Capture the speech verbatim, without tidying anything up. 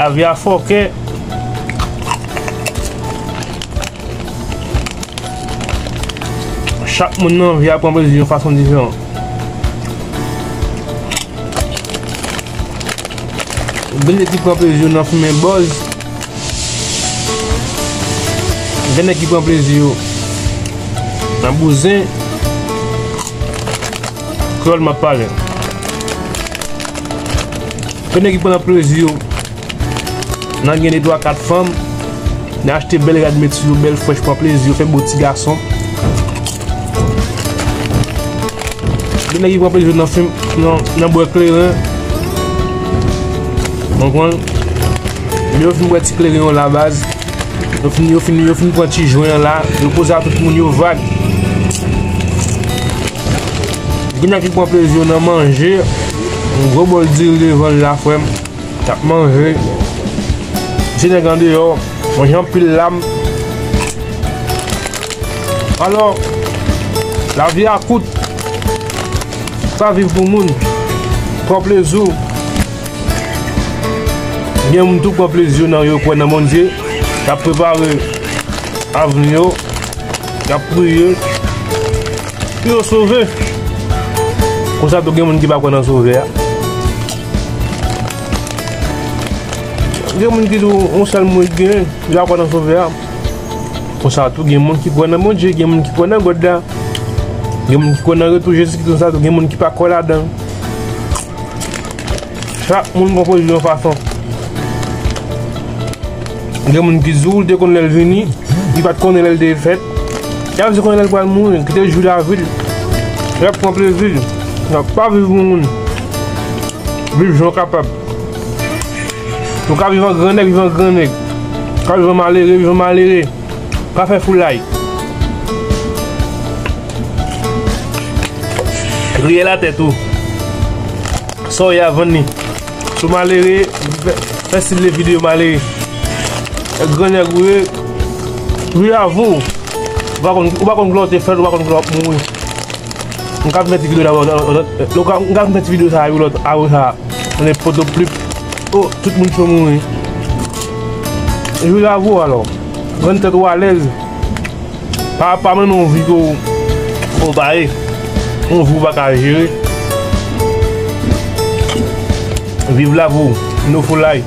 Lavi a fòkè. Chak moun nan vi a pran plezi yon fason diferan. Gen nèg ki pran plezi yo nan fimen bòz. Gen nèg ki pran plezi yo nan bouzen. Kreyòl m ap pale. Gen nèg ki pran plezi yo nan gen de twa kat fanm, nan achte bèl rad met sou yo, bèl frèch, pran plezi yo, fè bo ti gason. Gen nèg ki pran plezi yo nan fim, nan, nan bwè kleren. Konprann? Lè yo fin bwè ti kleren yo la baz, yo fin, yo fin, yo fin pran ti jwen an la, yo poze a tout moun yo vag. Gen nèg ki pran plezi yo nan manje, yon gwo bòl diri devan l la, frè m. T ap manje. Ti nèg andeyò, manje anpil lam. Alò, lavi a kout. Pa viv pou moun. Pran plezi w. Gen moun tou pran plezi yo nan yo kwè nan Bondye. Y ap prepare avni yo. Y ap priye. Pou yo sove. Konsa tou gen moun ki pa kwè nan Sovè a. Gen moun ki di w, yon sèl moun ki gen, yo pa kwè nan Sovè a. Konsa tou gen moun ki kwè nan Bondye, gen moun ki kwè nan God la. Gen moun ki kwè nan retou Jezikri, konsa tou gen moun ki pa kwè ladan l. Chak moun pran plezi yon fason. Gen moun ki di w, li te konn lè l vini, li pa t konnen lè l te fèt. Y ap di konnen lè l pral mouri, kite l jwi lavi l. Y ap pran plezi l. Y ap pa viv pou moun. Viv jan w kapab. Ou ka viv an gran nèg, viv an gran nèg. Ou ka viv an malere, viv an malere. Pa fè foulay. Riyèl atè tou. Sa w ye a vann li. Si w malere, fè, fè sible videyo malere. Gran nèg ou ye, wi avou. Ou pa konn, ou pa konn kilè w te fèt, ou pa konn kilè w ap mouri. M ka fè ti videyo la, m ka fè ti videyo sa a, wi, lòt, apre sa, nan poto plip. Oh, tout moun cho mouri. Wi avou alò. Rann tèt ou alèz. Pa, pa mennen yon vi ke w, ke w pa ye. Yon vi w pa ka jere. Viv lavi w. No foulay.